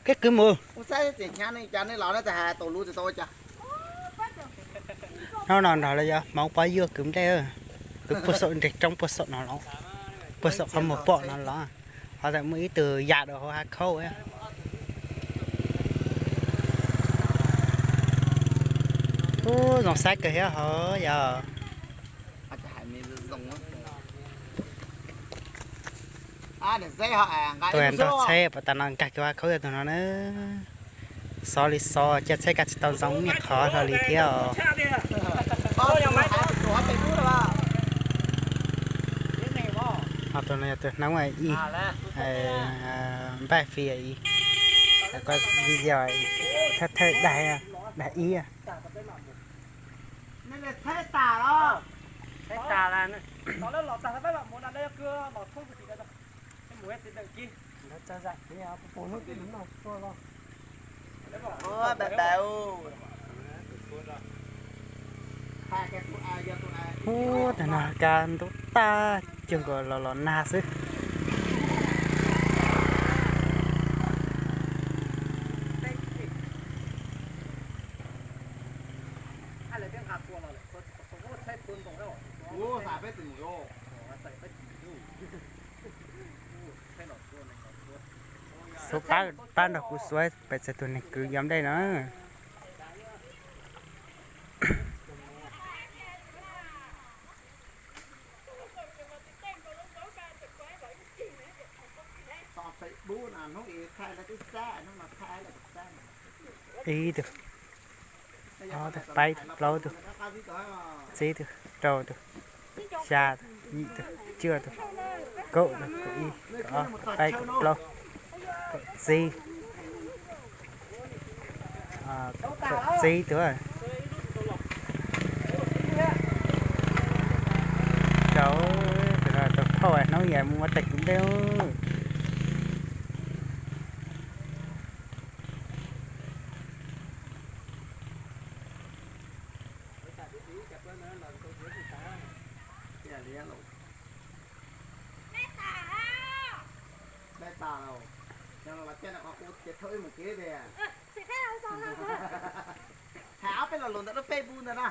Keb kwv mus. Hnub no nrog lawv yog Hmoob pab yuag kwv nplej, kwv puag saum nres roob puag saum no los, puag saum qhov muag pom no los, ho tseem muaj ib tug yam rau hauv hav khaub. Ub, zoo saib kawg thiab hov yog. Tus nrog tsheb pas tas no nkag kiag hav khaub yog tus no na. Xov li xov, cia tsheb kaj tsis tau zoo niaj qhov hlo li thiab os. Ho tus no yog tus Hnoob Ib, npaj fi Ib, koj video thawj thawj dag, dag ib. Ub, tag no kab ntub tag cuag nkaus los los nag xwb. Xub pab, pab nrog kuv xuav pes tsawg tus neeg kwv yuav nplej no. Ib tug, ob tug, peb tug, plaub tug, tsib tug, rau tug, xya tug, yim tug, cuaj tug, kaum tug, kaum ib, kaum ob, kaum peb, kaum plaub, kaum tsib, kaum tsib tug. Rau, tus no tau phauj hnub yam mus ua tag kwv nplej. Hais ob peb lo lus ntawm lub Facebook ntawd na.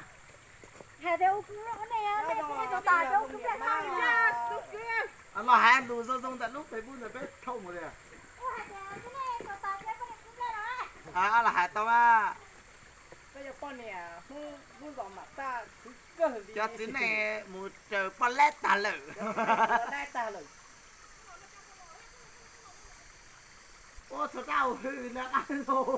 Los hais lus zoo zoo ntawm lub Facebook ntawd peb thauj mus li. Los hais tau mas. Cov txiv neej mus raws poj lab tag lawm. Ua txhua rau hwm na qab los.